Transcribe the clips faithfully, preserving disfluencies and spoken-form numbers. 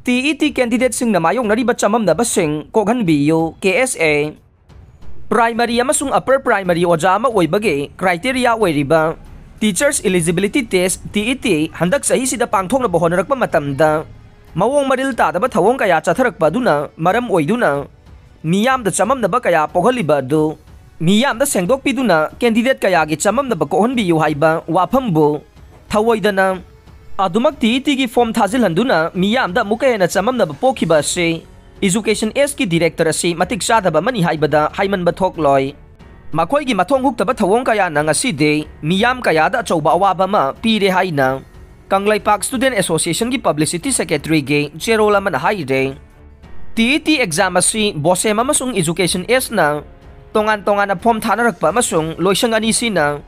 TET candidateꯁꯤꯡꯅ ꯃꯥꯌꯣꯛꯅꯔꯤꯕ ꯆꯃꯝꯅꯕꯁꯤꯡ ꯀꯣꯛꯍꯟꯕꯤꯌꯨ꯫ KSA꯫ Primary ꯑꯃꯁꯨꯡ Upper Primary ꯑꯣꯖꯥ ꯑꯃ ꯑꯣꯏꯕꯒꯤ criteria ꯑꯣꯏꯔꯤꯕ Teachers Eligibility Test, TET, ꯍꯟꯗꯛ ꯆꯍꯤꯁꯤꯗ ꯄꯥꯡꯊꯣꯛꯅꯕ ꯍꯣꯠꯅꯔꯛꯄ ꯃꯇꯝꯗ ꯃꯑꯣꯡ ꯃꯔꯤꯜ ꯇꯥꯗꯕ ꯊꯧꯑꯣꯡ ꯀꯌꯥ ꯆꯠꯊꯔꯛꯄ ꯑꯗꯨꯅ ꯃꯔꯝ ꯑꯣꯏꯗꯨꯅ ꯃꯤꯌꯥꯝꯗ ꯆꯃꯝꯅꯕ ꯀꯌꯥ ꯄꯣꯛꯍꯜꯂꯤꯕ ꯑꯗꯨ ꯃꯤꯌꯥꯝꯗ ꯁꯦꯡꯗꯣꯛꯄꯤꯗꯨꯅ candidate ꯀꯌꯥꯒꯤ ꯆꯃꯝꯅꯕ ꯀꯣꯛꯍꯟꯕꯤꯌꯨ ꯍꯥꯏꯕ ꯋꯥꯐꯝꯕꯨ ꯊꯧꯑꯣꯏꯗꯅ ꯑꯗꯨꯃꯛ TETꯒꯤ form ꯊꯥꯖꯤꯜꯍꯟꯗꯨꯅ ꯃꯤꯌꯥꯝꯗ ꯑꯃꯨꯛꯀ ꯍꯦꯟꯅ ꯆꯃꯝꯅꯕ ꯄꯣꯛꯈꯤꯕ ꯑꯁꯤ Education Sꯀꯤ director ꯑꯁꯤ ꯃꯇꯤꯛ ꯆꯥꯗꯕ ꯑꯃꯅꯤ ꯍꯥꯏꯕꯗ ꯍꯥꯏꯃꯟꯕ ꯊꯣꯛꯂꯣꯏ꯫ ꯃꯈꯣꯏꯒꯤ ꯃꯊꯣꯡ ꯍꯨꯛꯇꯕ ꯊꯧꯑꯣꯡ ꯀꯌꯥꯅ ꯉꯁꯤꯗꯤ ꯃꯤꯌꯥꯝ ꯀꯌꯥꯗ ꯑꯆꯧꯕ ꯑꯋꯥꯕ ꯑꯃ ꯄꯤꯔꯦ ꯍꯥꯏꯅ ꯀꯪꯂꯩꯄꯥꯛ Student Associationꯒꯤ publicity secretaryꯒꯤ ꯆꯦꯔꯣꯜ ꯑꯃꯅ ꯍꯥꯏꯔꯦ꯫ TET exam ꯑꯁꯤ BOSEM ꯑꯃꯁꯨꯡ Education Sꯅ ꯇꯣꯉꯥꯟ ꯇꯣꯉꯥꯟꯅ form ꯊꯥꯅꯔꯛꯄ ꯑꯃꯁꯨꯡ ꯂꯣꯏꯁꯪ ꯑꯅꯤꯁꯤꯅ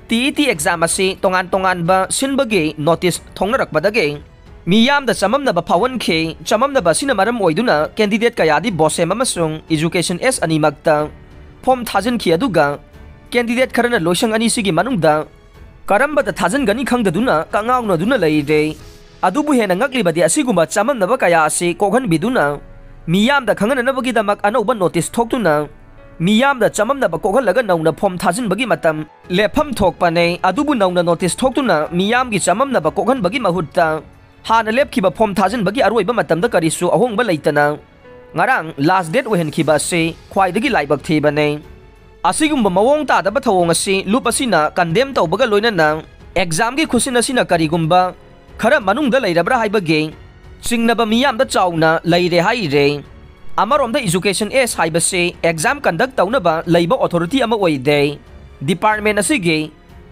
TET exam ꯑꯁꯤ ꯇꯣꯉꯥꯟ ꯇꯣꯉꯥꯟꯕ ꯁꯤꯟꯕꯒꯤ notice ꯊꯣꯛꯅꯔꯛꯄꯗꯒꯤ ꯃꯤꯌꯥꯝꯗ ꯆꯃꯝꯅꯕ ꯐꯥꯎꯍꯟꯈꯤ꯫ ꯆꯃꯝꯅꯕ ꯑꯁꯤꯅ ꯃꯔꯝ ꯑꯣꯏꯗꯨꯅ candidate ꯀꯌꯥꯗꯤ BOSEM ꯑꯃꯁꯨꯡ Education S ꯑꯅꯤꯃꯛꯇ form ꯊꯥꯖꯤꯟꯈꯤ, ꯑꯗꯨꯒ candidate ꯈꯔꯅ ꯂꯣꯏꯁꯪ ꯑꯅꯤꯁꯤꯒꯤ ꯃꯅꯨꯡꯗ ꯀꯔꯝꯕꯗ ꯊꯥꯖꯤꯟꯒꯅꯤ ꯈꯪꯗꯗꯨꯅ ꯀꯉꯥꯎꯅꯗꯨꯅ ꯂꯩꯔꯦ꯫ ꯑꯗꯨꯕꯨ ꯍꯦꯟꯅ ꯉꯛꯂꯤꯕꯗꯤ ꯑꯁꯤꯒꯨꯝꯕ ꯆꯃꯝꯅꯕ ꯀꯌꯥ ꯑꯁꯤ ꯀꯣꯛꯍꯟꯕꯤꯗꯨꯅ ꯃꯤꯌꯥꯝꯗ ꯈꯪꯍꯟꯅꯅꯕꯒꯤꯗꯃꯛ ꯑꯅꯧꯕ notice ꯊꯣꯛꯇꯨꯅ ꯃꯤꯌꯥꯝꯗ ꯆꯃꯝꯅꯕ ꯀꯣꯛꯍꯜꯂꯒ ꯅꯧꯅ form ꯊꯥꯖꯤꯟꯕꯒꯤ ꯃꯇꯝ ꯂꯦꯞꯐꯝ ꯊꯣꯛꯄꯅꯦ꯫ ꯑꯗꯨꯕꯨ ꯅꯧꯅ notice ꯊꯣꯛꯇꯨꯅ ꯃꯤꯌꯥꯝꯒꯤ ꯆꯃꯝꯅꯕ ꯀꯣꯛꯍꯟꯕꯒꯤ ꯃꯍꯨꯠꯇ ꯍꯥꯟꯅ ꯂꯦꯞꯈꯤꯕ form ꯊꯥꯖꯤꯟꯕꯒꯤ ꯑꯔꯣꯏꯕ ꯃꯇꯝꯗ ꯀꯔꯤꯁꯨ ꯑꯍꯣꯡꯕ ꯂꯩꯇꯅ ꯉꯔꯥꯡ last date ꯑꯣꯏꯍꯟꯈꯤꯕ ꯑꯁꯤ ꯈ꯭ꯋꯥꯏꯗꯒꯤ ꯂꯥꯏꯕꯛ ꯊꯤꯕꯅꯤ꯫ ꯑꯁꯤꯒꯨꯝꯕ ꯃꯑꯣꯡ ꯇꯥꯗꯕ ꯊꯧꯑꯣꯡ ꯑꯁꯤ ꯂꯨꯞ ꯑꯁꯤꯅ condemn ꯇꯧꯕꯒ ꯂꯣꯏꯅꯅ examꯒꯤ ꯈꯨꯠꯁꯤꯟ ꯑꯁꯤꯅ ꯀꯔꯤꯒꯨꯝꯕ ꯈꯔ ꯃꯅꯨꯡꯗ ꯂꯩꯔꯕ꯭ꯔꯥ ꯍꯥꯏꯕꯒꯤ ꯆꯤꯡꯅꯕ ꯃꯤꯌꯥꯝꯗ ꯆꯥꯎꯅ ꯂꯩꯔꯦ ꯍꯥꯏꯔꯦ꯫ ꯑꯃꯔꯣꯝꯗ Education S ꯍꯥꯏꯕꯁꯤ exam conduct ꯇꯧꯅꯕ ꯂꯩꯕ authority ꯑꯃ ꯑꯣꯏꯗꯦ꯫ Department ꯑꯁꯤꯒꯤ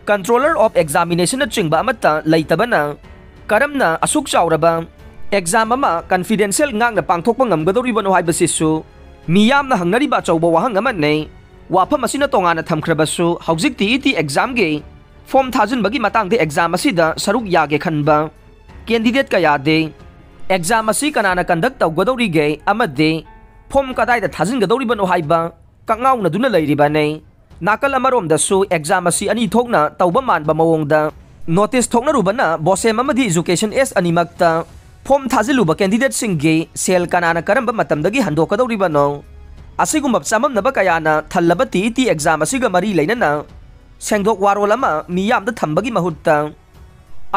Controller of Examinationꯅꯆꯤꯡꯕ ꯑꯃꯠꯇ ꯂꯩꯇꯕꯅ ꯀꯔꯝꯅ ꯑꯁꯨꯛ ꯆꯥꯎꯔꯕ exam ꯑꯃ confidential ꯉꯥꯛꯅ ꯄꯥꯡꯊꯣꯛꯄ ꯉꯝꯒꯗꯧꯔꯤꯕꯅꯣ ꯍꯥꯏꯕꯁꯤꯁꯨ ꯃꯤꯌꯥꯝꯅ ꯍꯪꯅꯔꯤꯕ ꯑꯆꯧꯕ ꯋꯥꯍꯪ ꯑꯃꯅꯤ꯫ ꯋꯥꯐꯝ ꯑꯁꯤꯅ ꯇꯣꯉꯥꯟꯅ ꯊꯝꯈ꯭ꯔꯕꯁꯨ, ꯍꯧꯖꯤꯛ TET examꯒꯤ form ꯊꯥꯖꯤꯟꯕꯒꯤ ꯃꯇꯥꯡꯗ exam ꯑꯁꯤꯗ ꯁꯔꯨꯛ ꯌꯥꯒꯦ ꯈꯟꯕ candidate ꯀꯌꯥꯗꯤ exam ꯑꯁꯤ ꯀꯅꯥꯅ conduct ꯇꯧꯒꯗꯧꯔꯤꯒꯦ ꯑꯃꯗꯤ form ꯀꯗꯥꯏꯗ ꯊꯥꯖꯤꯟꯒꯗꯧꯔꯤꯕꯅꯣ ꯍꯥꯏꯕ ꯀꯛꯉꯥꯎꯅꯗꯨꯅ ꯂꯩꯔꯤꯕꯅꯤ꯫ ꯅꯥꯀꯜ ꯑꯃꯔꯣꯝꯗꯁꯨ exam ꯑꯁꯤ ꯑꯅꯤ ꯊꯣꯛꯅ ꯇꯧꯕ ꯃꯥꯟꯕ ꯃꯑꯣꯡꯗ notice ꯊꯣꯛꯅꯔꯨꯕꯅ BOSEM ꯑꯃꯗꯤ Education S ꯑꯅꯤꯃꯛꯇ ꯐꯣꯝ ꯊꯥꯖꯤꯜꯂꯨꯕ ꯀꯦꯟꯗꯤꯗꯦꯠꯁꯤꯡꯒꯤ ꯁꯦꯜ ꯀꯅꯥꯅ ꯀꯔꯝꯕ ꯃꯇꯝꯗꯒꯤ ꯍꯟꯗꯣꯛꯀꯗꯧꯔꯤꯕꯅꯣ? ꯑꯁꯤꯒꯨꯝꯕ ꯆꯃꯝꯅꯕ ꯀꯌꯥꯅ ꯊꯜꯂꯕ ꯇꯤ ꯏ ꯇꯤ ꯑꯦꯛꯖꯥꯝ ꯑꯁꯤꯒ ꯃꯔꯤ ꯂꯩꯅꯅ ꯁꯦꯡꯗꯣꯛ ꯋꯥꯔꯣꯜ ꯑꯃ ꯃꯤꯌꯥꯝꯗ ꯊꯝꯕꯒꯤ ꯃꯍꯨꯠꯇ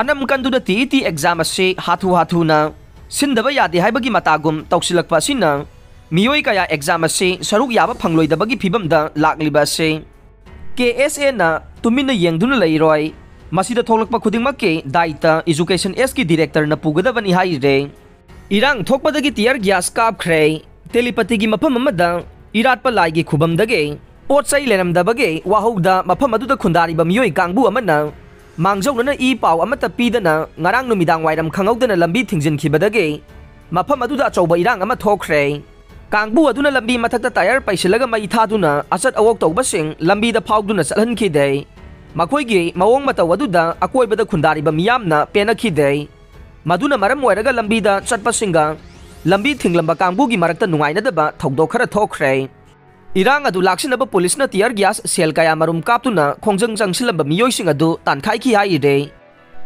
ꯑꯅꯝ ꯀꯟꯗꯨꯅ ꯇꯤ ꯏ ꯇꯤ ꯑꯦꯛꯖꯥꯝ ꯑꯁꯤ ꯍꯥꯊꯨ ꯍꯥꯊꯨꯅ ꯁꯤꯟꯗꯕ ꯌꯥꯗꯦ ꯍꯥꯏꯕꯒꯤ ꯃꯇꯥꯒꯨꯝ ꯇꯧꯁꯤꯜꯂꯛꯄ ꯑꯁꯤꯅ ꯃꯤꯑꯣꯏ ꯀꯌꯥ ꯑꯦꯛꯖꯥꯝ ꯑꯁꯤ ꯁꯔꯨꯛ ꯌꯥꯕ ꯐꯪꯂꯣꯏꯗꯕꯒꯤ ꯐꯤꯕꯝꯗ ꯂꯥꯛꯂꯤꯕ ꯑꯁꯤ ꯀꯦ ꯑꯦꯁ ꯑꯦꯅ ꯇꯨꯃꯤꯟꯅ ꯌꯦꯡꯗꯨꯅ ꯂꯩꯔꯣꯏ꯫ ꯃꯁꯤꯗ ꯊꯣꯛꯂꯛꯄ ꯈꯨꯗꯤꯡꯃꯛꯀꯤ ꯗꯥꯏꯇ ꯏꯖꯨꯀꯦꯁꯟ ꯑꯦꯁꯀꯤ ꯗꯤꯔꯦꯛꯇꯔꯅ ꯄꯨꯒꯗꯕꯅꯤ ꯍꯥꯏꯔꯦ꯫ ꯏꯔꯥꯡ ꯊꯣꯛꯄꯗꯒꯤ ꯇꯤꯌꯔ ꯒ꯭ꯌꯥꯁ ꯀꯥꯞꯈ꯭ꯔꯦ꯫ ꯇꯦꯂꯤꯄꯇꯤꯒꯤ ꯃꯐꯝ ꯑꯃꯗ ꯏꯔꯥꯠꯄ ꯂꯥꯏꯒꯤ ꯈꯨꯕꯝꯗꯒꯤ ꯄꯣꯠ ꯆꯩ ꯂꯩꯔꯝꯗꯕꯒꯤ ꯋꯥꯍꯧꯗ ꯃꯐꯝ ꯑꯗꯨꯗ ꯈꯨꯟꯗꯥꯔꯤꯕ ꯃꯤꯑꯣꯏ ꯀꯥꯡꯕꯨ ꯑꯃꯅ ꯃꯥꯡꯖꯧꯅꯅ ꯏ ꯄꯥꯎ ꯑꯃꯠꯇ ꯄꯤꯗꯅ ꯉꯔꯥꯡ ꯅꯨꯃꯤꯗꯥꯡ ꯋꯥꯏꯔꯝ ꯈꯪꯍꯧꯗꯅ ꯂꯝꯕꯤ ꯊꯤꯡꯖꯤꯟꯈꯤꯕꯗꯒꯤ ꯃꯐꯝ ꯑꯗꯨꯗ ꯑꯆꯧꯕ ꯏꯔꯥꯡ ꯑꯃ ꯊꯣꯛꯈ꯭ꯔꯦ꯫ ꯀꯥꯡꯕꯨ ꯑꯗꯨꯅ ꯂꯝꯕꯤ ꯃꯊꯛꯇ ꯇꯥꯌꯔ ꯄꯩꯁꯤꯜꯂꯒ ꯃꯩ ꯊꯥꯗꯨꯅ ꯑꯆꯠ ꯑꯋꯣꯛ ꯇꯧꯕꯁꯤꯡ ꯂꯝꯕꯤꯗ ꯐꯥꯎꯗꯨꯅ ꯆꯠꯍꯟꯈꯤꯗꯦ꯫ ꯃꯈꯣꯏꯒꯤ ꯃꯑꯣꯡ ꯃꯇꯧ ꯑꯗꯨꯗ ꯑꯀꯣꯏꯕꯗ ꯈꯨꯟꯗꯥꯔꯤꯕ ꯃꯤꯌꯥꯝꯅ ꯄꯦꯟꯅꯈꯤꯗꯦ꯫ ꯃꯗꯨꯅ ꯃꯔꯝ ꯑꯣꯏꯔꯒ ꯂꯝꯕꯤꯗ ꯆꯠꯄꯁꯤꯡꯒ ꯂꯝꯕꯤ ꯊꯤꯡꯂꯝꯕ ꯀꯥꯡꯕꯨꯒꯤ ꯃꯔꯛꯇ ꯅꯨꯡꯉꯥꯏꯅꯗꯕ ꯊꯧꯗꯣꯛ ꯈꯔ ꯊꯣꯛꯈ꯭ꯔꯦ꯫ ꯏꯔꯥꯡ ꯑꯗꯨ ꯂꯥꯛꯁꯤꯟꯅꯕ ꯄꯨꯂꯤꯁꯅ ꯇꯤꯌꯔ ꯒ꯭ꯌꯥꯁ ꯁꯦꯜ ꯀꯌꯥ ꯃꯔꯨꯝ ꯀꯥꯞꯇꯨꯅ ꯈꯣꯡꯖꯪ ꯆꯪꯁꯤꯜꯂꯝꯕ ꯃꯤꯑꯣꯏꯁꯤꯡ ꯑꯗꯨ ꯇꯥꯟꯈꯥꯏꯈꯤ ꯍꯥꯏꯔꯦ꯫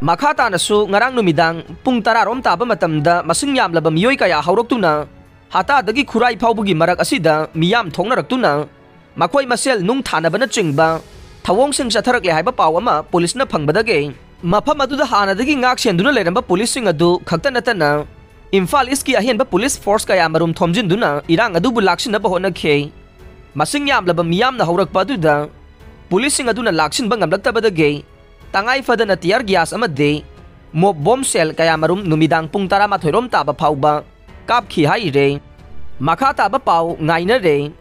ꯃꯈꯥ ꯇꯥꯅꯁꯨ ꯉꯔꯥꯡ ꯅꯨꯃꯤꯗꯥꯡ ꯄꯨꯡ ꯇꯔꯥ ꯔꯣꯝ ꯇꯥꯕ ꯃꯇꯝꯗ ꯃꯁꯤꯡ ꯌꯥꯝꯂꯕ ꯃꯤꯑꯣꯏ ꯀꯌꯥ ꯍꯧꯔꯛꯇꯨꯅ ꯍꯇꯥꯗꯒꯤ ꯈꯨꯔꯥꯏ ꯐꯥꯎꯕꯒꯤ ꯃꯔꯛ ꯑꯁꯤꯗ ꯃꯤꯌꯥꯝ ꯊꯣꯛꯅꯔꯛꯇꯨꯅ ꯃꯈꯣꯏ ꯃꯁꯦꯜ ꯅꯨꯡ ꯊꯥꯅꯕꯅꯆꯤꯡꯕ ꯊꯧꯑꯣꯡꯁꯤꯡ ꯆꯠꯊꯔꯛꯂꯦ ꯍꯥꯏꯕ ꯄꯥꯎ ꯑꯃ ꯄꯨꯂꯤꯁꯅ ꯐꯪꯕꯗꯒꯤ ꯃꯐꯝ ꯑꯗꯨꯗ ꯍꯥꯟꯅꯗꯒꯤ ꯉꯥꯛ ꯁꯦꯟꯗꯨꯅ ꯂꯩꯔꯝꯕ ꯄꯨꯂꯤꯁꯁꯤꯡ ꯑꯗꯨ ꯈꯛꯇ ꯅꯠꯇꯅ ꯏꯝꯐꯥꯜ ꯏꯁꯀꯤ ꯑꯍꯦꯟꯕ ꯄꯨꯂꯤꯁ ꯐꯣꯔꯁ ꯀꯌꯥ ꯃꯔꯨꯝ ꯊꯣꯝꯖꯤꯟꯗꯨꯅ ꯏꯔꯥꯡ ꯑꯗꯨꯕꯨ ꯂꯥꯛꯁꯤꯟꯅꯕ ꯍꯣꯠꯅꯈꯤ꯫ ꯃꯁꯤꯡ ꯌꯥꯝꯂꯕ ꯃꯤꯌꯥꯝꯅ ꯍꯧꯔꯛꯄ ꯑꯗꯨꯗ ꯄꯨꯂꯤꯁꯁꯤꯡ ꯑꯗꯨꯅ ꯂꯥꯛꯁꯤꯟꯕ ꯉꯝꯂꯛꯇꯕꯗꯒꯤ ꯇꯉꯥꯏ ꯐꯗꯅ ꯇꯤꯌꯔ ꯒ꯭ꯌꯥꯁ ꯑꯃꯗꯤ ꯃꯣꯞ ꯕꯣꯝ ꯁꯦꯜ ꯀꯌꯥ ꯃꯔꯨꯝ ꯅꯨꯃꯤꯗꯥꯡ ꯄꯨꯡ ꯇꯔꯥꯃꯥꯊꯣꯏ ꯔꯣꯝ ꯇꯥꯕ ꯐꯥꯎꯕ ꯀꯥꯞꯈꯤ ꯍꯥꯏꯔꯦ꯫ ꯃꯈꯥ ꯇꯥꯕ ꯄꯥꯎ ꯉꯥꯏꯅꯔꯦ꯫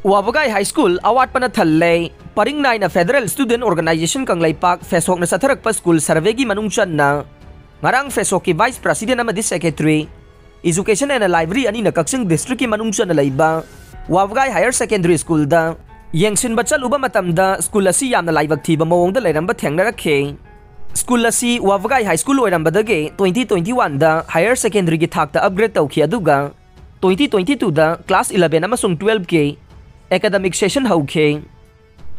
ꯋꯥꯕꯒꯥꯏ ꯍꯥꯏ ꯁ꯭ꯀꯨꯜ ꯑꯋꯥꯠꯄꯅ ꯊꯜꯂꯦ꯫ ꯄꯔꯤꯡ ꯅꯥꯏꯅ ꯐꯦꯗꯔꯦꯜ ꯁ꯭ꯇꯨꯗꯦꯟꯠ ꯑꯣꯔꯒꯅꯥꯏꯖꯦꯁꯟ ꯀꯪꯂꯩꯄꯥꯛ ꯐꯦꯁꯣꯛꯅ ꯆꯠꯊꯔꯛꯄ ꯁ꯭ꯀꯨꯜ ꯁꯔꯚꯦꯒꯤ ꯃꯅꯨꯡ ꯆꯟꯅ ꯉꯔꯥꯡ ꯐꯦꯁꯣꯛꯀꯤ ꯚꯥꯏꯁ ꯄ꯭ꯔꯁꯤꯗꯦꯟꯠ ꯑꯃꯗꯤ ꯁꯦꯀ꯭ꯔꯦꯇꯔꯤ, ꯏꯖꯨꯀꯦꯁꯟ ꯑꯦꯟ ꯂꯥꯏꯕ꯭ꯔꯦꯔꯤ ꯑꯅꯤꯅ ꯀꯛꯆꯤꯡ ꯗꯤꯁꯇ꯭ꯔꯤꯛꯀꯤ ꯃꯅꯨꯡ ꯆꯟꯅ ꯂꯩꯕ ꯋꯥꯕꯒꯥꯏ ꯍꯥꯌꯔ ꯁꯦꯀꯦꯟꯗꯔꯤ ꯁ꯭ꯀꯨꯜꯗ ꯌꯦꯡꯁꯤꯟꯕ ꯆꯠꯂꯨꯕ ꯃꯇꯝꯗ ꯁ꯭ꯀꯨꯜ ꯑꯁꯤ ꯌꯥꯝꯅ ꯂꯥꯏꯕꯛ ꯊꯤꯕ ꯃꯑꯣꯡꯗ ꯂꯩꯔꯝꯕ ꯊꯦꯡꯅꯔꯛꯈꯤ꯫ ꯁ꯭ꯀꯨꯜ ꯑꯁꯤ ꯋꯥꯕꯒꯥꯏ ꯍꯥꯏ ꯁ꯭ꯀꯨꯜ ꯑꯣꯏꯔꯝꯕꯗꯒꯤ ꯇ꯭ꯋꯦꯟꯇꯤ ꯇ꯭ꯋꯦꯟꯇꯤ ꯋꯥꯟꯗ ꯍꯥꯌꯔ ꯁꯦꯀꯦꯟꯗꯔꯤꯒꯤ ꯊꯥꯛꯇ ꯑꯞꯒ꯭ꯔꯦꯗ ꯇꯧꯈꯤ, ꯑꯗꯨꯒ ꯇ꯭ꯋꯦꯟꯇꯤ ꯇ꯭ꯋꯦꯟꯇꯤ ꯇꯨꯗ ꯀ꯭ꯂꯥꯁ ꯏꯂꯚꯦꯟ ꯑꯃꯁꯨꯡ ꯇꯨꯋꯦꯜꯐꯀꯤ ꯑꯦꯀꯥꯗꯃꯤꯛ ꯁꯦꯁꯟ ꯍꯧꯈꯤ꯫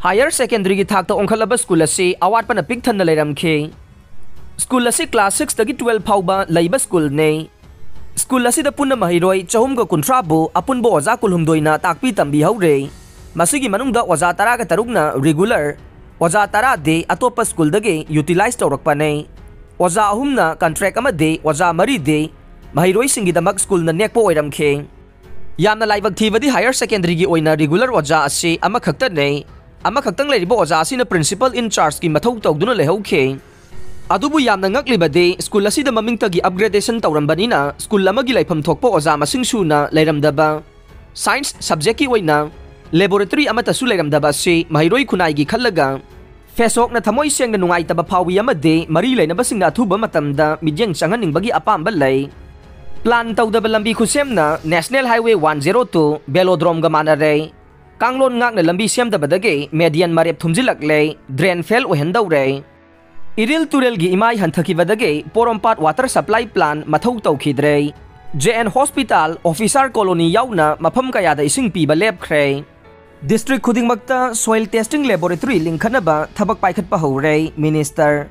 ꯍꯥꯌꯔ ꯁꯦꯀꯦꯟꯗꯔꯤꯒꯤ ꯊꯥꯛꯇ ꯑꯣꯟꯈꯠꯂꯕ ꯁ꯭ꯀꯨꯜ ꯑꯁꯤ ꯑꯋꯥꯠꯄꯅ ꯄꯤꯛ ꯊꯟꯅ ꯂꯩꯔꯝꯈꯤ꯫ ꯁ꯭ꯀꯨꯜ ꯑꯁꯤ ꯀ꯭ꯂꯥꯁ ꯁꯤꯛꯁꯇꯒꯤ ꯇꯨꯋꯦꯜꯐ ꯐꯥꯎꯕ ꯂꯩꯕ ꯁ꯭ꯀꯨꯜꯅꯤ꯫ ꯁ꯭ꯀꯨꯜ ꯑꯁꯤꯗ ꯄꯨꯟꯅ ꯃꯍꯩꯔꯣꯏ ꯆꯍꯨꯝꯒ ꯀꯨꯟꯊ꯭ꯔꯥꯕꯨ ꯑꯄꯨꯟꯕ ꯑꯣꯖꯥ ꯀꯨꯟꯍꯨꯝꯗꯣꯏꯅ ꯇꯥꯛꯄꯤ ꯇꯝꯕꯤꯍꯧꯔꯦ꯫ ꯃꯁꯤꯒꯤ ꯃꯅꯨꯡꯗ ꯑꯣꯖꯥ ꯇꯔꯥꯒ ꯇꯔꯨꯛꯅ ꯔꯤꯒꯨꯂꯔ, ꯑꯣꯖꯥ ꯇꯔꯥꯗꯤ ꯑꯇꯣꯞꯄ ꯁ꯭ꯀꯨꯜꯗꯒꯤ ꯌꯨꯇꯤꯂꯥꯏꯖ ꯇꯧꯔꯛꯄꯅꯤ꯫ ꯑꯣꯖꯥ ꯑꯍꯨꯝꯅ ꯀꯟꯇ꯭ꯔꯦꯛ ꯑꯃꯗꯤ ꯑꯣꯖꯥ ꯃꯔꯤꯗꯤ ꯃꯍꯩꯔꯣꯏꯁꯤꯡꯒꯤꯗꯃꯛ ꯁ꯭ꯀꯨꯜꯅ ꯅꯦꯛꯄ ꯑꯣꯏꯔꯝꯈꯤ꯫ ꯌꯥꯝꯅ ꯂꯥꯏꯕꯛ ꯊꯤꯕꯗꯤ ꯍꯥꯌꯔ ꯁꯦꯀꯦꯟꯗꯔꯤꯒꯤ ꯑꯣꯏꯅ ꯔꯤꯒꯨꯂꯔ ꯑꯣꯖꯥ ꯑꯁꯤ ꯑꯃꯈꯛꯇꯅꯤ꯫ ꯑꯃꯈꯛꯇꯪ ꯂꯩꯔꯤꯕ ꯑꯣꯖꯥ ꯑꯁꯤꯅ ꯄ꯭ꯔꯤꯟꯁꯤꯄꯜ ꯏꯟ ꯆꯥꯔꯖꯀꯤ ꯃꯊꯧ ꯇꯧꯗꯨꯅ ꯂꯩꯍꯧꯈꯤ꯫ ꯑꯗꯨꯕꯨ ꯌꯥꯝꯅ ꯉꯛꯂꯤꯕꯗꯤ ꯁ꯭ꯀꯨꯜ ꯑꯁꯤꯗ ꯃꯃꯤꯡꯇꯒꯤ ꯑꯞꯒ꯭ꯔꯦꯗꯦꯁꯟ ꯇꯧꯔꯝꯕꯅꯤꯅ ꯁ꯭ꯀꯨꯜ ꯑꯃꯒꯤ ꯂꯩꯐꯝ ꯊꯣꯛꯄ ꯑꯣꯖꯥ ꯃꯁꯤꯡ ꯁꯨꯅ ꯂꯩꯔꯝꯗꯕ, ꯁꯥꯏꯟꯁ ꯁꯕꯖꯦꯛꯀꯤ ꯑꯣꯏꯅ ꯂꯦꯕꯣꯔꯦꯇꯔꯤ ꯑꯃꯠꯇꯁꯨ ꯂꯩꯔꯝꯗꯕ ꯑꯁꯤ ꯃꯍꯩꯔꯣꯏ ꯈꯨꯟꯅꯥꯏꯒꯤ ꯈꯜꯂꯒ ꯐꯦꯁꯣꯛꯅ ꯊꯃꯣꯏ ꯁꯦꯡꯅ ꯅꯨꯡꯉꯥꯏꯇꯕ ꯐꯥꯎꯏ ꯑꯃꯗꯤ ꯃꯔꯤ ꯂꯩꯅꯕꯁꯤꯡꯅ ꯑꯊꯨꯕ ꯃꯇꯝꯗ ꯃꯤꯠꯌꯦꯡ ꯆꯪꯍꯟꯅꯤꯡꯕꯒꯤ ꯑꯄꯥꯝꯕ ꯂꯩ꯫ ꯄ꯭ꯂꯥꯟ ꯇꯧꯗꯕ ꯂꯝꯕꯤ ꯈꯨꯁꯦꯝꯅ national highway one zero two ꯕꯦꯂꯣꯗ꯭ꯔꯣꯝꯒ ꯃꯥꯟꯅꯔꯦ꯫ ꯀꯥꯡꯂꯣꯟ ꯉꯥꯛꯅ ꯂꯝꯕꯤ ꯁꯦꯝꯗꯕꯗꯒꯤ ꯃꯦꯗꯤꯌꯟ ꯃꯔꯦꯞ ꯊꯨꯝꯖꯤꯜꯂꯛꯂꯦ, ꯗ꯭ꯔꯦꯟ ꯐꯦꯜ ꯑꯣꯏꯍꯟꯗꯧꯔꯦ꯫ ꯏꯔꯤꯜ ꯇꯨꯔꯦꯜꯒꯤ ꯏꯃꯥꯏ ꯍꯟꯊꯈꯤꯕꯗꯒꯤ ꯄꯣꯔꯣꯝꯄꯥꯠ ꯋꯥꯇꯔ ꯁꯄ꯭ꯂꯥꯏ ꯄ꯭ꯂꯥꯟ ꯃꯊꯧ ꯇꯧꯈꯤꯗ꯭ꯔꯦ꯫ J N hospital, officer colony ꯌꯥꯎꯅ ꯃꯐꯝ ꯀꯌꯥꯗ ꯏꯁꯤꯡ ꯄꯤꯕ ꯂꯦꯞꯈ꯭ꯔꯦ꯫ ꯗꯤꯁꯇ꯭ꯔꯤꯛ ꯈꯨꯗꯤꯡꯃꯛꯇ ꯁꯣꯏꯜ ꯇꯦꯁꯇꯤꯡ ꯂꯦꯕꯣꯔꯦꯇꯔꯤ ꯂꯤꯡꯈꯠꯅꯕ ꯊꯕꯛ ꯄꯥꯏꯈꯠꯄ ꯍꯧꯔꯦ, ꯃꯤꯅꯤꯁꯇꯔ꯫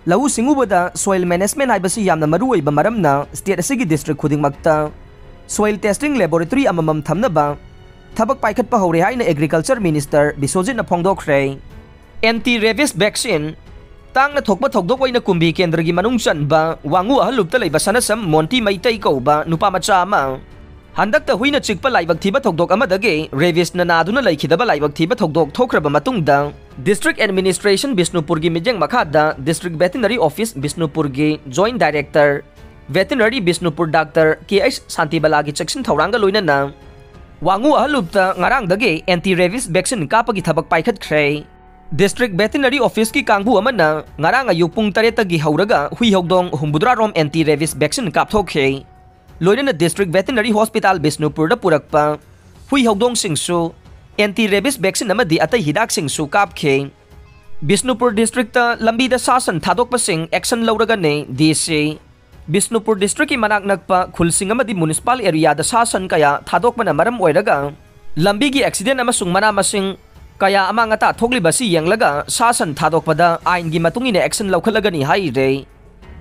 ꯂꯧꯎ ꯁꯤꯡꯎꯕꯗ ꯁꯣꯏꯜ ꯃꯦꯅꯦꯖꯃꯦꯟ ꯍꯥꯏꯕꯁꯤ ꯌꯥꯝꯅ ꯃꯔꯨ ꯑꯣꯏꯕ ꯃꯔꯝꯅ ꯁ꯭ꯇꯦꯠ ꯑꯁꯤꯒꯤ ꯗꯤꯁꯇ꯭ꯔꯤꯛ ꯈꯨꯗꯤꯡꯃꯛꯇ ꯁꯣꯏꯜ ꯇꯦꯁꯇꯤꯡ ꯂꯦꯕꯣꯔꯦꯇꯔꯤ ꯑꯃꯃꯝ ꯊꯝꯅꯕ ꯊꯕꯛ ꯄꯥꯏꯈꯠꯄ ꯍꯧꯔꯦ ꯍꯥꯏꯅ ꯑꯦꯒ꯭ꯔꯤꯀꯜꯆꯔ ꯃꯤꯅꯤꯁꯇꯔ ꯕꯤꯁ꯭ꯋꯖꯤꯠꯅ ꯐꯣꯡꯗꯣꯛꯈ꯭ꯔꯦ꯫ Anti rabies vaccine. ꯇꯥꯡꯅ ꯊꯣꯛꯄ ꯊꯧꯗꯣꯛ ꯑꯣꯏꯅ ꯀꯨꯝꯕꯤ ꯀꯦꯟꯗ꯭ꯔꯒꯤ ꯃꯅꯨꯡ ꯆꯟꯕ ꯋꯥꯉꯨ ꯑꯍꯜꯂꯨꯞꯇ ꯂꯩꯕ ꯁꯅꯁꯝ ꯃꯣꯟꯇꯤ ꯃꯩꯇꯩ ꯀꯧꯕ ꯅꯨꯄꯥ ꯃꯆꯥ ꯑꯃ ꯍꯟꯗꯛꯇ ꯍꯨꯏꯅ ꯆꯤꯛꯄ ꯂꯥꯏꯕꯛ ꯊꯤꯕ ꯊꯧꯗꯣꯛ ꯑꯃꯗꯒꯤ ꯔꯦꯕꯤꯁꯅ ꯅꯥꯗꯨꯅ ꯂꯩꯈꯤꯗꯕ ꯂꯥꯏꯕꯛ ꯊꯤꯕ ꯊꯧꯗꯣꯛ ꯊꯣꯛꯈ꯭ꯔꯕ ꯃꯇꯨꯡꯗ, ꯗꯤꯁꯇ꯭ꯔꯤꯛ ꯑꯦꯗꯃꯤꯅꯤꯁꯇ꯭ꯔꯦꯁꯟ ꯕꯤꯁꯅꯨꯄꯨꯔꯒꯤ ꯃꯤꯠꯌꯦꯡ ꯃꯈꯥꯗ ꯗꯤꯁꯇ꯭ꯔꯤꯛ ꯚꯦꯇꯤꯅꯔꯤ ꯑꯣꯐꯤꯁ ꯕꯤꯁꯅꯨꯄꯨꯔꯒꯤ joint director veterinary Bishnupur doctor K H ꯁꯥꯟꯇꯤꯕꯂꯥꯒꯤ ꯆꯦꯛꯁꯤꯟ ꯊꯧꯔꯥꯡꯒ ꯂꯣꯏꯅꯅ ꯋꯥꯉꯨ ꯑꯍꯜꯂꯨꯞꯇ ꯉꯔꯥꯡꯗꯒꯤ ꯑꯦꯟꯇꯤ ꯔꯦꯕꯤꯁ ꯚꯦꯛꯁꯤꯟ ꯀꯥꯞꯄꯒꯤ ꯊꯕꯛ ꯄꯥꯏꯈꯠꯈ꯭ꯔꯦ꯫ ꯗꯤꯁꯇ꯭ꯔꯤꯛ ꯚꯦꯇꯤꯅꯔꯤ ꯑꯣꯐꯤꯁꯀꯤ ꯀꯥꯡꯕꯨ ꯑꯃꯅ ꯉꯔꯥꯡ ꯑꯌꯨꯛ ꯄꯨꯡ ꯇꯔꯦꯠꯇꯒꯤ ꯍꯧꯔꯒ ꯍꯨꯏ ꯍꯧꯗꯣꯡ ꯍꯨꯝꯐꯨꯇꯔꯥ ꯔꯣꯝ ꯑꯦꯟꯇꯤ ꯔꯦꯕꯤꯁ ꯚꯦꯛꯁꯤꯟ ꯀꯥꯞꯊꯣꯛꯈꯤ꯫ ꯂꯣꯏꯅꯅ ꯗꯤꯁꯇ꯭ꯔꯤꯛ ꯚꯦꯇꯤꯅꯔꯤ ꯍꯣꯁꯄꯤꯇꯥꯜ ꯕꯤꯁꯅꯨꯄꯨꯔꯗ ꯄꯨꯔꯛꯄ ꯍꯨꯏ ꯍꯧꯗꯣꯡꯁꯤꯡꯁꯨ ꯑꯦꯟꯇꯤ ꯔꯦꯕꯤꯁ ꯚꯦꯛꯁꯤꯟ ꯑꯃꯗꯤ ꯑꯇꯩ ꯍꯤꯗꯥꯛꯁꯤꯡꯁꯨ ꯀꯥꯞꯈꯤ꯫ ꯕꯤꯁꯅꯨꯄꯨꯔ ꯗꯤꯁꯇ꯭ꯔꯤꯛꯇ ꯂꯝꯕꯤꯗ ꯁꯥ ꯁꯟ ꯊꯥꯗꯣꯛꯄꯁꯤꯡ ꯑꯦꯛꯁꯟ ꯂꯧꯔꯒꯅꯤ, ꯗꯤ ꯁꯤ꯫ ꯕꯤꯁꯅꯨꯄꯨꯔ ꯗꯤꯁꯇ꯭ꯔꯤꯛꯀꯤ ꯃꯅꯥꯛ ꯅꯛꯄ ꯈꯨꯜꯁꯤꯡ ꯑꯃꯗꯤ ꯃ꯭ꯌꯨꯅꯤꯁꯤꯄꯥꯜ ꯑꯦꯔꯤꯌꯥꯗ ꯁꯥ ꯁꯟ ꯀꯌꯥ ꯊꯥꯗꯣꯛꯄꯅ ꯃꯔꯝ ꯑꯣꯏꯔꯒ ꯂꯝꯕꯤꯒꯤ ꯑꯦꯛꯁꯤꯗꯦꯟ ꯑꯃꯁꯨꯡ ꯃꯅꯥ ꯃꯁꯤꯡ ꯀꯌꯥ ꯑꯃꯥꯡ ꯑꯇꯥ ꯊꯣꯛꯂꯤꯕ ꯑꯁꯤ ꯌꯦꯡꯂꯒ ꯁꯥ ꯁꯟ ꯊꯥꯗꯣꯛꯄꯗ ꯑꯥꯏꯟꯒꯤ ꯃꯇꯨꯡ ꯏꯟꯅ action ꯂꯧꯈꯠꯂꯒꯅꯤ ꯍꯥꯏꯔꯦ꯫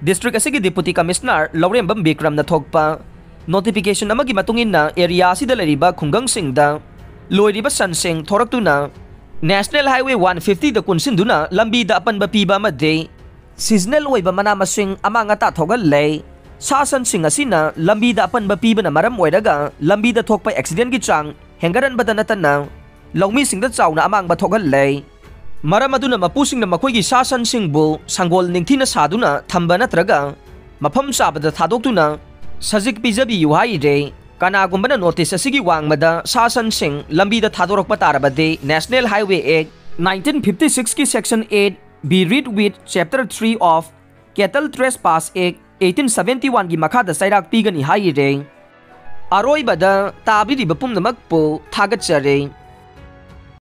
District ꯑꯁꯤꯒꯤ Deputy Commissioner ꯂꯧꯔꯦꯝꯕꯝ ꯕꯤꯀ꯭ꯔꯝꯅ ꯊꯣꯛꯄ notification ꯑꯃꯒꯤ ꯃꯇꯨꯡ ꯏꯟꯅ area ꯑꯁꯤꯗ ꯂꯩꯔꯤꯕ ꯈꯨꯡꯒꯪꯁꯤꯡꯗ ꯂꯣꯏꯔꯤꯕ ꯁꯟꯁꯤꯡ ꯊꯣꯔꯛꯇꯨꯅ National Highway one fifty ꯗ ꯀꯨꯟꯁꯤꯟꯗꯨꯅ ꯂꯝꯕꯤꯗ ꯑꯄꯟꯕ ꯄꯤꯕ ꯑꯃꯗꯤ seasonal ꯑꯣꯏꯕ ꯃꯅꯥ ꯃꯁꯤꯡ ꯑꯃꯥꯡ ꯑꯇꯥ ꯊꯣꯛꯍꯜꯂꯦ꯫ ꯁꯥ ꯁꯟꯁꯤꯡ ꯑꯁꯤꯅ ꯂꯝꯕꯤꯗ ꯑꯄꯟꯕ ꯄꯤꯕꯅ ꯃꯔꯝ ꯑꯣꯏꯔꯒ ꯂꯝꯕꯤꯗ ꯊꯣꯛꯄ accident ꯀꯤ ꯆꯥꯡ ꯍꯦꯟꯒꯠꯍꯟꯕꯗ ꯅꯠꯇꯅ ꯂꯧꯃꯤꯁꯤꯡꯗ ꯆꯥꯎꯅ ꯑꯃꯥꯡꯕ ꯊꯣꯛꯍꯜꯂꯦ꯫ ꯃꯔꯝ ꯑꯗꯨꯅ ꯃꯄꯨꯁꯤꯡꯅ ꯃꯈꯣꯏꯒꯤ ꯁꯥ ꯁꯟꯁꯤꯡꯕꯨ ꯁꯪꯒꯣꯜ ꯅꯤꯡꯊꯤꯅ ꯁꯥꯗꯨꯅ ꯊꯝꯕ ꯅꯠꯇ꯭ꯔꯒ ꯃꯐꯝ ꯆꯥꯕꯗ ꯊꯥꯗꯣꯛꯇꯨꯅ ꯁꯖꯤꯛ ꯄꯤꯖꯕꯤꯌꯨ ꯍꯥꯏꯔꯦ꯫ ꯀꯅꯥꯒꯨꯝꯕꯅ notice ꯑꯁꯤꯒꯤ ꯋꯥꯡꯃꯗ ꯁꯥ ꯁꯟꯁꯤꯡ ꯂꯝꯕꯤꯗ ꯊꯥꯗꯣꯔꯛꯄ ꯇꯥꯔꯕꯗꯤ National Highway Act nineteen fifty six ꯀꯤ Section eight be read with Chapter three of Cattle Trespass Act eighteen seventy one ꯒꯤ ꯃꯈꯥꯗ ꯆꯩꯔꯥꯛ ꯄꯤꯒꯅꯤ ꯍꯥꯏꯔꯦ꯫ ꯑꯔꯣꯏꯕꯗ ꯇꯥꯕꯤꯔꯤꯕ ꯄꯨꯝꯅꯃꯛꯄꯨ ꯊꯥꯒꯠꯆꯔꯤ꯫